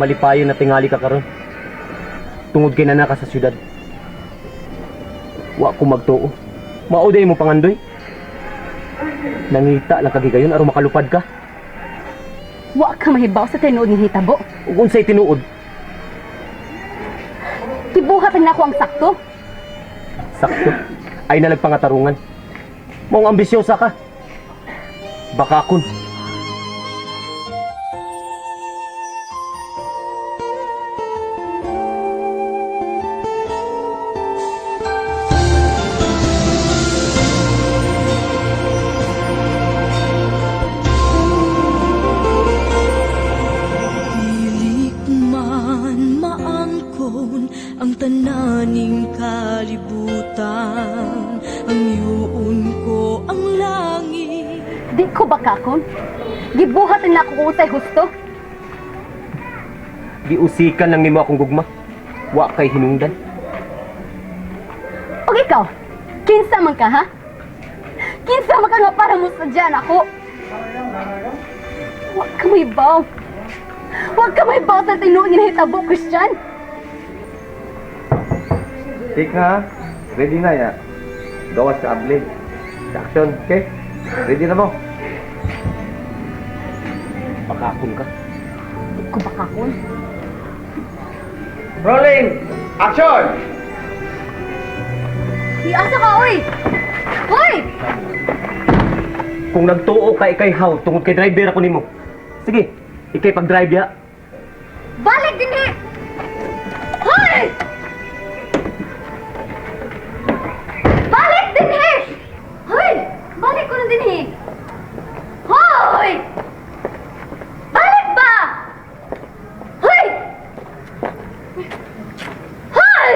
Malipayon na tingali ka karon. Tungod kay nana ka sa syudad. Wa ko magtuo. Mao day mo pangandoy. Nangita lang kagigayon aron makalupad ka. Wa ka mahibaw sa tinuod nga hitabo. Ug unsay tinuod? Gibuhat lang nako ang sakto. Sakto. Ay nalagpangatarungan. Maong ambisyosa ka. Baka kun. Dili man maangkon ang tananing kalibutan, ang yuon ko ang langit. Di ko bakakon. Gibuhat lang nako kung unsay husto. Giusikan lang nimo akong gugma. Wa kay hinungdan. Og ikaw, kinsa man ka, ha? Kinsa man ka nga para mo sadyan ako? Wa ka mahibaw. Wa ka mahibaw sa tinuod nga nahitabo, Christian. Take na ha. Ready na ya. Gawas ka abli. Sa action, okay? Ready na mo. Bakakon ka. Di ko bakakon. Rolling! Action! Iasa ka, oy! Hoy! Kung nagtuo ka ikay how tungod kay driver ako nimo. Sige, ikay pag-drive ya. Balik dinhi! Hoy! Balik dinhi! Hoy! Balik ko na dinhi! Hoy! Balik ba? Hoy! Hoy!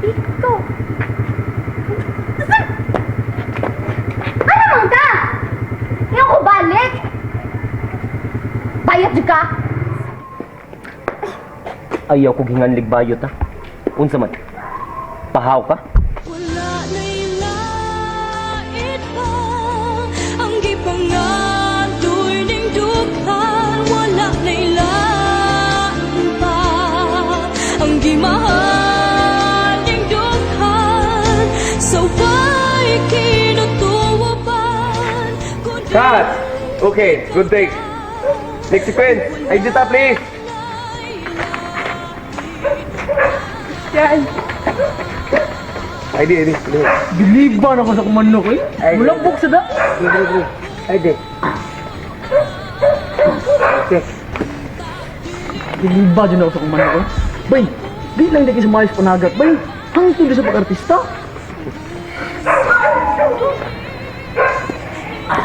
Ikaw! Ano man ka? Ngayon ko balik! Bayot jud ka! Ayaw kog hinganlig bayot ha. Unsa man? Pahaw ka? Wala na'y lait pa ang gipangandoy ning dughan. Wala na'y lain pa ang gimahal ning dughan. Sa way kinutuoban, kundi Cut! Okay, good take. Next sequence. ID ta, please. Yan. ID, ID. Believe ba na ko sa kumano ko eh? Mulabok sa da. ID. Okay. Believe ba dyan ako sa kumano ko? Bay, di lang di sa maayos panagat. Bay, hangtod di sa pag-artista.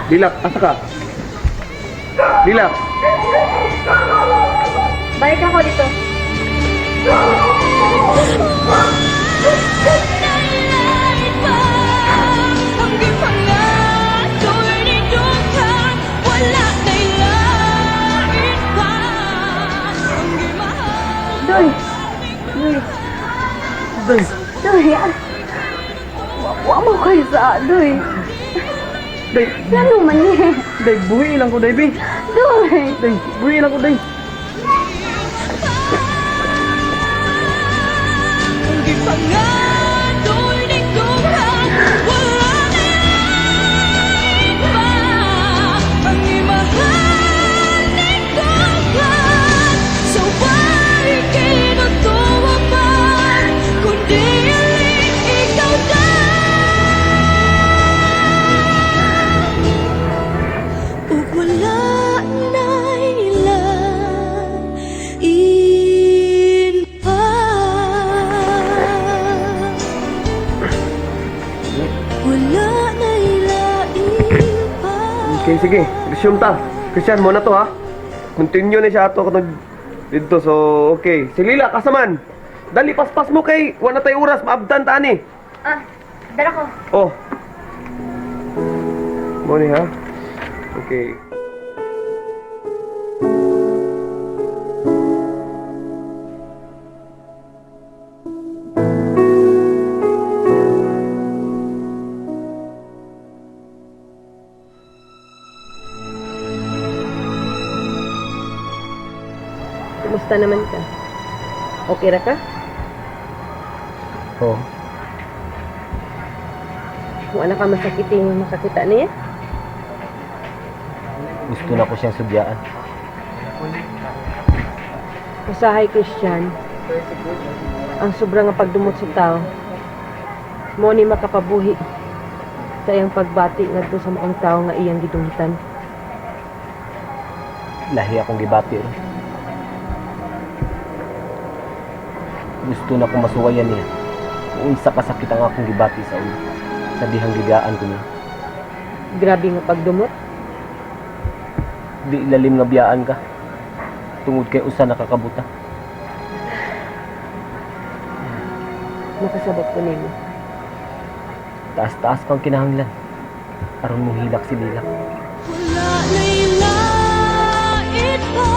Lilak, asa ka? Lilak. Balik ako dito. Lait pa ang gipangandoy ning dughan. Wala na'y lain pa ang gimahal. Doy! Doy! Bay, Doy! Ah. Wa mo kayo sa Doy. day, Ano man ni? day, buhi lang ko, day, bay. Doy! Day, buhi lang ko, day. Ang gipangandoy ning dughan. Wala na'y lain pa ang gimahal ning dughan. Sa way kinutuoban, kundi ikaw na. Ug wala na'y lain pa. Wala na'y lain pa. Okay, sige. Resume ta. Christian, mo na to ha. Continue na siya ato katong dito. So, okay. Si Lila, kasaman. Dali, paspas mo kay wala tayo oras. Maabdan ta ani. Ah, dala ko. Oh. Mo ni ha. Okay. Kumusta naman ka? Okay ra ka? Oo. Kung anak ka masakit eh, makakita niya. Gusto na ko siyang sudyaan. Usahay, Christian. Ang sobrang nga pagdumot sa tao. Mo ni makapabuhi sa iyang pagbati ngadto sa maong tao nga iyang gidungtan. Lahi akong gibati ron. Gusto na kong masuwayan niya. Kung unsa kasakit ang akong gibati sa ulo. Sa dihang gibiyaan ko niya. Grabe nga pagdumot. Di lalim nga biyaan ka. Tungod kay usa nakakabuta. Makasabot ko nimo. Taas-taas kang kinahanglan. Aron mo hilak si Lila. Wala na'y lait pa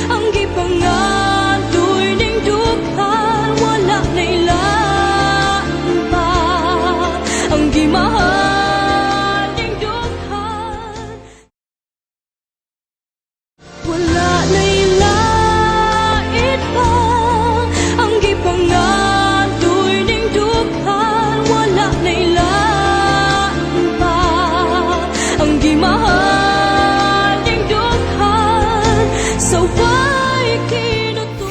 ang gipangandoy ning dughan. Wala na'y lain pa ang gimahal ning dughan. Wala na'y lait pa ang gipangandoy ning dughan. Wala na'y lain pa ang gimahal ning dughan. Sa way kinutuo.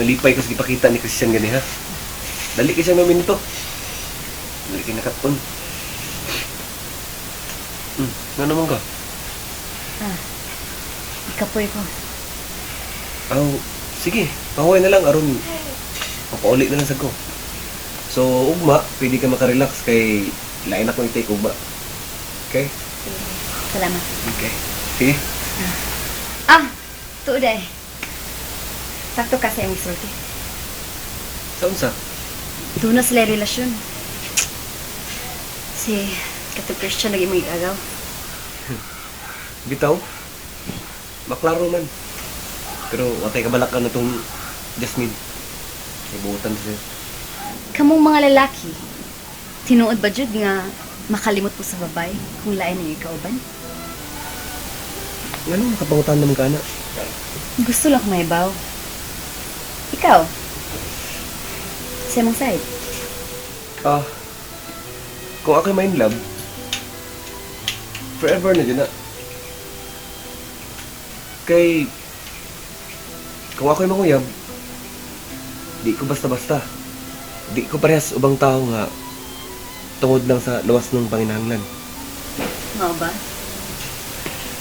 Nalipay ko sa gipakita ni Christian gani ha. Dali kay siya maminto. Dali kay nakaton. Nga naman ka? Ikapoy ko. Aw, sige, pahuway na lang aron mapauli na lang sad ko. So, ugma, pwede ka makarelax kay lain ako i-take ugma. Okay? Salamat. Okay. Sige. Ah, tuod eh. Sakto ka sa imong sulti. Sa unsa? Doon na sila relasyon. Si Kato Christian lagi mong igagaw. Bitaw. Maklaro man. Pero watay kabalakan na tong Jasmine. Ibutan siya. Kamong mga lalaki, tinuod ba jud nga makalimot po sa babay kung lain ang ikauban? Ngano makapangutan naman ka na? Gusto lang kong maibaw. Ikaw, sa imong side. Ah, kung ako'y may in love, forever na dyan na. Kay, kung ako'y manguyab, di ko basta-basta. Di ko parehas ubang tao nga tungod lang sa lawas ng panginahanglan. Mao ba?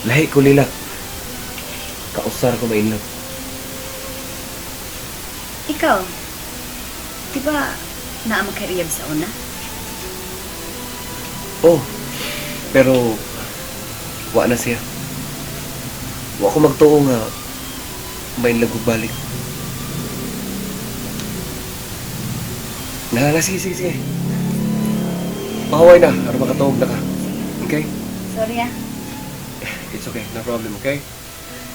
Lahi ko lila. Kausar ko may in love. Ikaw, di ba naa man kay uyab sa una? Oh, pero wa na siya. Wa ko magtuo nga may love ko balik. Na, na, sige, sige, sige. Pakaway na, aron makatuog na ka. Okay? Sorry ah. It's okay, no problem, okay?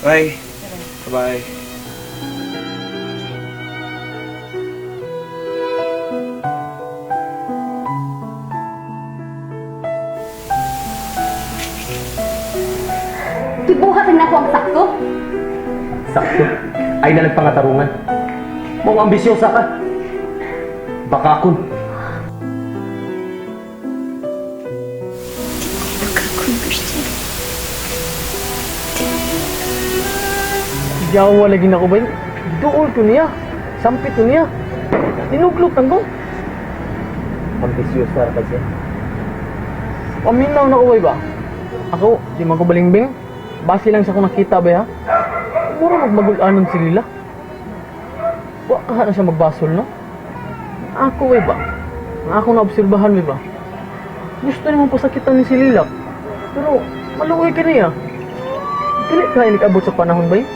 Bye. Bye-bye. Gibuhat na ako ang sakto. Sakto. Ay na nagpangatarungan. Mong ambisyosa ka. Baka akon. Bakakon, Christian. Yawa lagi na ko ba? Duol ko niya. Sampit ko niya. Tinuglot ang ko. Ambisyosa ka siya. Paminaw na ko ba? Ako, di man ko balingbing. Base lang sa akong nakita ba ha? Mura magmagulanon si Lila. Wa ka na siya magbasol, no? Ako bay ba? Ang ako naobserbahan bay ba? Gusto nimo pasakitan ni si Lila. Pero maluoy ka niya. Dili ka inikabot sa panahon bay.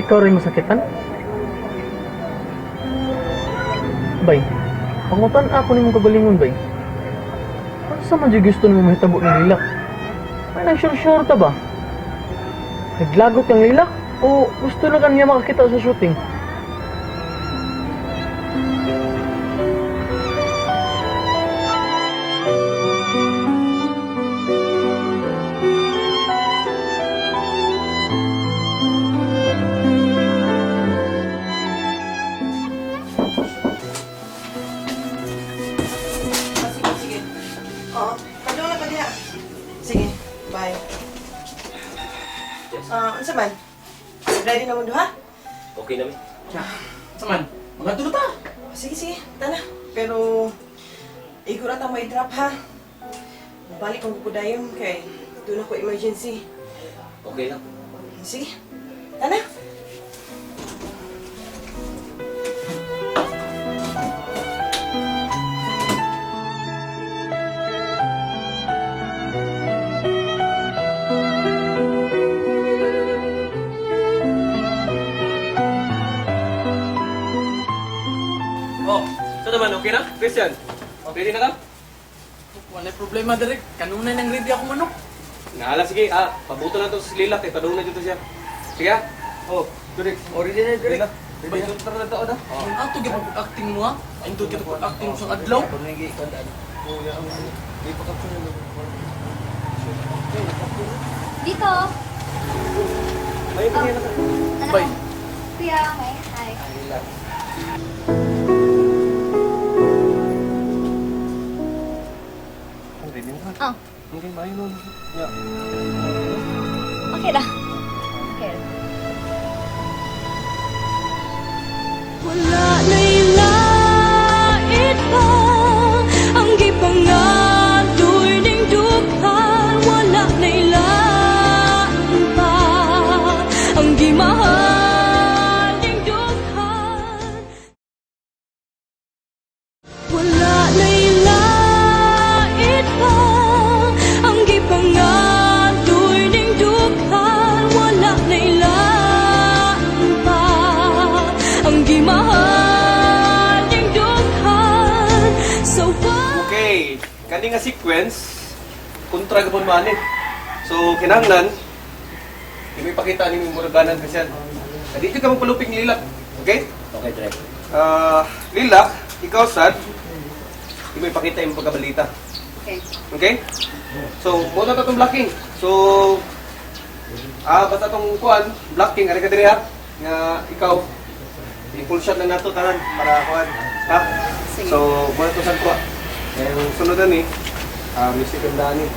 Ikaw rin masakitan. Bay, pangutan ako nimong kagalingon bay. Ano man jud gusto nimo mahitabo ni Lila? May nang sure-sure ta ba? Naglagot kang Lila? O gusto na kanya makakita sa shooting? Hi. Ah, unsa man? Ready na mo duha? Okay na mi. Saman, mga tulo ta. Sige, sige. Tana. Pero, igura ta mo i-drop ha. Balik kong kukudayon kay doon ako emergency. Okay lang. Sige. Tana. Oh, so naman, okay na? Christian, ready na ka? Wala problema, Derek. Kanunay nang ready ako manok. Naala, sige. Ah, pabuto na to sa Lilak. Eh, padung na dito siya. Sige ah. Oh, Derek. Oh, ready na, Derek. Ready na. Tara na to, na. Ang ato gyud acting mo ha. Ang ato gyud acting mo sa adlaw. Dito. Ay, pagyan na ka. Anak Bye. ko. Kuya, okay. Hi. Ready na ka. Oh, Okay, maayo nun. Yeah. okay ra. Okay ra. Wala na'y lait pa ang gipangaloy ning dughan. Wala na'y lain pa ang gimahal ning dughan. Wala na'y lait pa ang gipangaloy ning dughan. Wala na'y lain pa ang gimahal ning dughan. So what? Okay, kani nga sequence kontra gapon man eh. So kinahanglan di mo ipakita ni muraganan kasi yan. Dito ka magpaluping Lilak. Okay? Okay, Drek. Ah, Lilak, ikaw sad, di mo ipakita yung pagkabalita. Okay. Okay? So, muna ta tong blocking. So, basta tong kuan, blocking, ari ka diri ha. Nga ikaw, i-full shot na nato tanan para kuan. Ha? Sige. So, muna to sa kuha. Yung sunod na ni, music ang daan ni.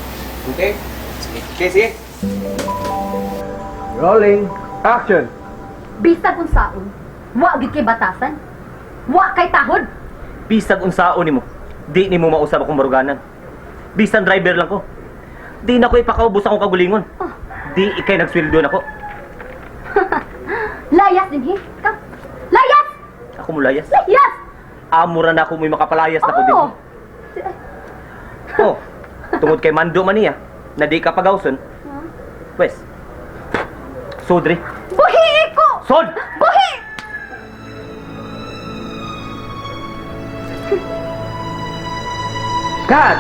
Okay? Sige. Okay, sige. Rolling. Action! Bisag unsaon, wa gyud kay batasan. Wa kay tahod. Bisag unsaon nimo, di nimo mausab akong baruganan. Bisan driver lang ko. Di na ko ipakaubos akong kagulingon. Di ikay nagsweldo nako. Layas din he. Ka. Layas! Ako mulayas. Layas! Amo ra na ako mo'y makapalayas nako din. Oh. Oh. Tungod kay Mando man niya, na di ka pagawson. Wes. Sodre. Buhi ko! Sod! Buhi! Cut!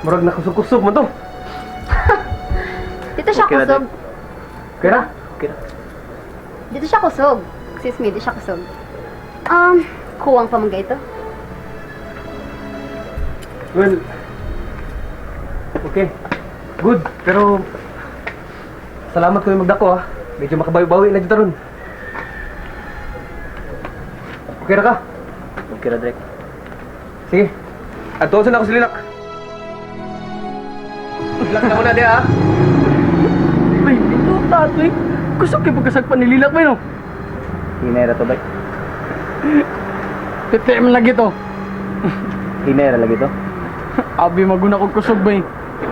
Murag nakusog-kusog man to. Dito siya Okay ra, kusog. Okay na? Okay ra. Dito siya kusog. Excuse me, dito siya kusog. Kuwang pa man ito. Well, okay. Good. Pero, salamat ko yung magdako ah. Medyo makabawi-bawi na dito ron. Okay ra ka? Okay ra, Drek. Sige. At na ako si Lilak. Lilak na muna di ah. Bay, ito tatoy. Kusog kay pagkasagpan ni Lilak bay no. Hinera to, bay. Tete man lagi to. Hinera lagi to. Abi maguna kog kusog bay.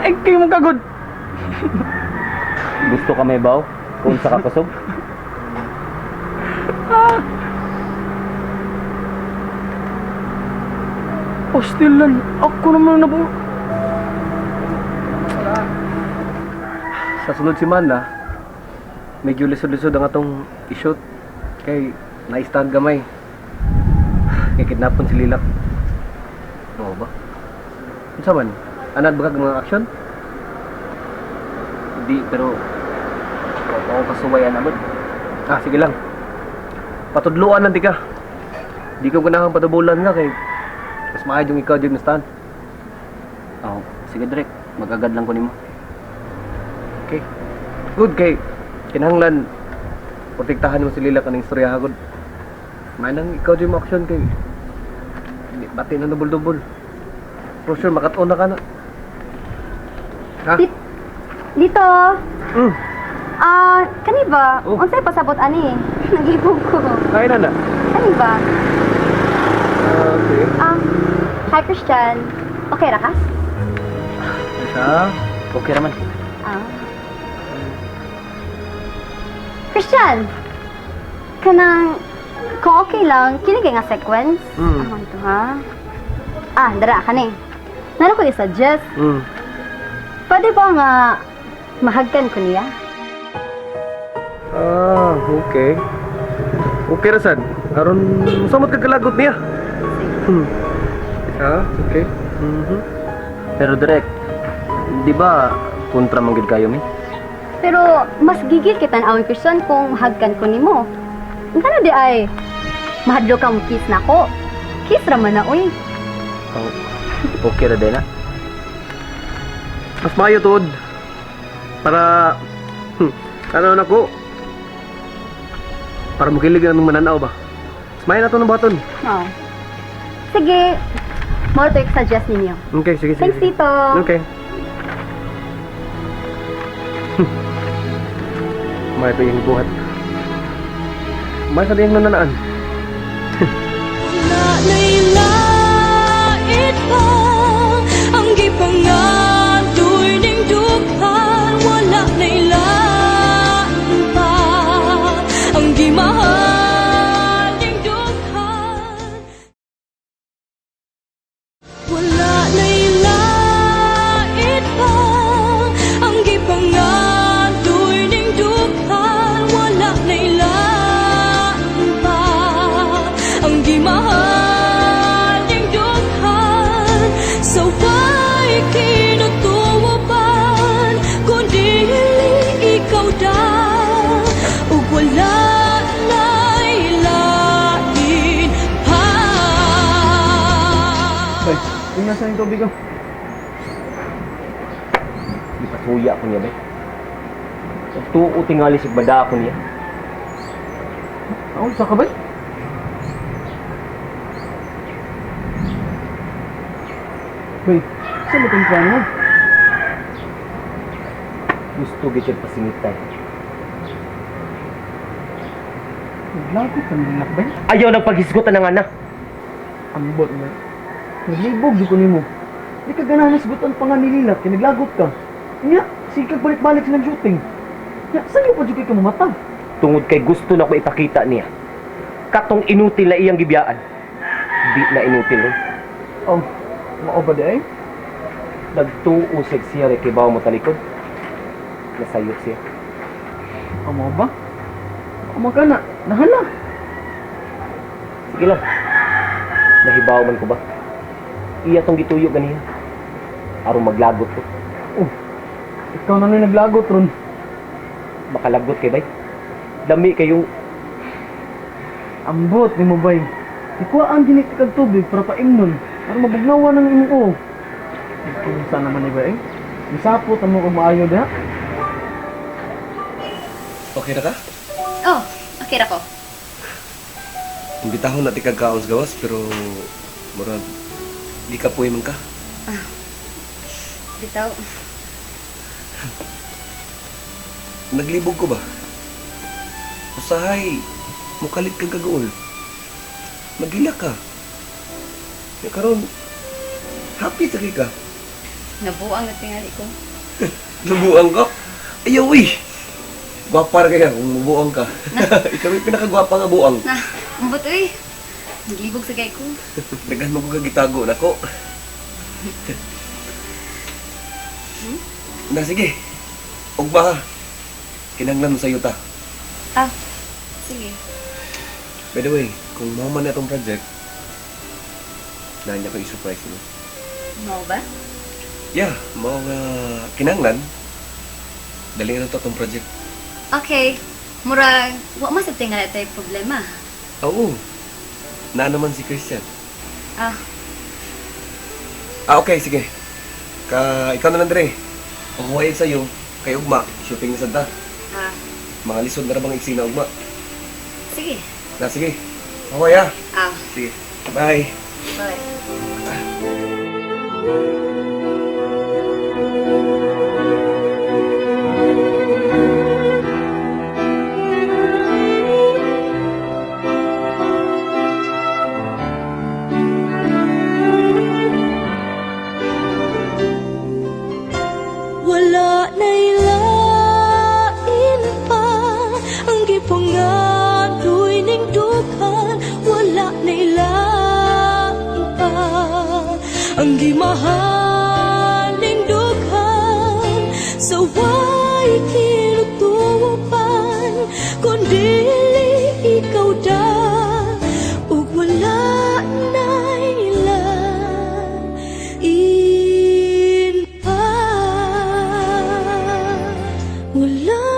Ay kay mo kagod. Gusto ka may baw? Kung sa kakusog? Hostil lang. Ako naman na po. Sa sunod si Mana, medyo lisod-lisod ang atong i-shoot. Kay, na-stand gamay. Kay kidnapon si Lilak. Oo ba? Unsa man? Anad ba kag mga action? Di, pero wa pa ako kasuwayan abot. Ah, sige lang. Patudluan lang di ka. Di ko ganahan patubulan nga kay mas maayo yung ikaw dyan stand. Oh, sige Drek, magagad lang ko nimo. Okay. Good kay kinahanglan protektahan mo si Lila kaning istorya hagod. May nang ikaw dyan mo action kay di- bati na dubol-dubol. Pero sure makat-on na ka na. Ha? Dito. Ah, kani ba? Oh. Unsay pasabot ani? Nagibog ko. Kaya na na. Kani ba? Okay. Ah, hi Christian. Okay ra ka? Isa. Okay raman. Ah. Christian! Kanang, kung okay lang, kini kay nga sequence. Ah, ito ha. Ah, dara ka ni. Naro ko i-suggest. Pwede ba nga mahagkan ko niya? Ah, okay. Okay ra sad. Aron samot ka kalagot niya. Isa, okay. Pero direct, di ba kontra man gid kayo mi? Pero mas gigil kita na awin Christian kung mahagkan ko nimo. Ngano di ay mahadlo ka mo kiss na ko. Kiss ra man na uy. Oh, okay ra din na. Mas maayo tuod. Para ano na ko? Para mukilig ang mananaw ba? Mas maayo na to ng baton. Oh. Sige. More to suggest ninyo. Okay, sige, sige. Thanks, sige. Tito. Okay. May ito yung buhat. May sa diyang nananaan. Wala na'y lait pa ang gipangandoy ning dughan. Wala na'y lain pa ang gimahal ning dughan. Wala na'y lait pa ang gipangandoy ning dughan. Wala na'y lain pa ang gimahal ning dughan. Sa way kinutuoban kundi ikaw da ug wala na'y lain pa. Bay, tingnan sa yung tubig ko. Gipatuya ko niya ba? Tuo tingali sig bada ako niya. Ako, sa ka bay? Bay, saan mo itong plano mo? Gusto gid siya pasingitay. Naglagot ka nilak, bay. Ayaw nagpaghisgutan ng anak. Ambot mo. Naglibog di ko nimo. Di ka ganahan hisgutan pa nga nililak, kay naglagot ka. Nya, sige kag balik-balik silang shooting. Nya, saan mo pa jud kay ka mamatag? Tungod kay gusto na ko ipakita niya. Katong inutil na iyang gibiyaan. Di na inutil ron. Oh, mao ba di ay? Nagtuo siya siya kay bawo mo talikod. Nasayop siya. Oh, mao ba? Amo ka na, nahala. Sige lang. Nahibaw man ko ba? Iya tong gituyo ganiya. Aron maglagot ko. Oh, ikaw na lang naglagot ron. Makalagot kay bay. Lami kayo. Ambot nimo bay. Ikuhaan gini kag tubig para paimnon. Para mabugnawan ang imong uo. Kung saan naman ni bay? Misapot amo kung maayo diha. Okay na ka? Oh, okay ra ko. Imbitahon na ti kag kaon sa gawas pero murag di ka puy man ka. Bitaw. Naglibog ko ba? Usahay, mukalit kag kagaol. Magila ka. Ya karon happy ta kay ka. Nabuang na tingali ko. Nabuang ka? Ayaw eh. Gwapa ra kaya kung mabuang ka. Ikaw yung pinakagwapa nga buang. Na, ambot uy. Naglibog sa kay ko. Daghan mo ko kagitago nako. Na sige. Ugma ha. Kinahanglan mo sayo ta. Ah, sige. By the way, kung mao man na itong project, na niya ko i-surprise mo. Mao ba? Yeah, mao nga kinahanglan. Dali na to itong project. Okay. Murag, wa man sa tingali tay problema. Oo. Na naman si Christian. Ah, Ah, okay, sige. Ka, ikaw na lang dire. Ako ay sa'yo, kay Ugma, shooting na sad ta. ah, Mga lisod na ra bang eksena Ugma. sige. Na, sige. Okay ah. Ah, Sige. Bye. bye. Ang gimahaling dughan sa way kinutupan, kun dili ikaw da ug wala na'y lain pa. Wala.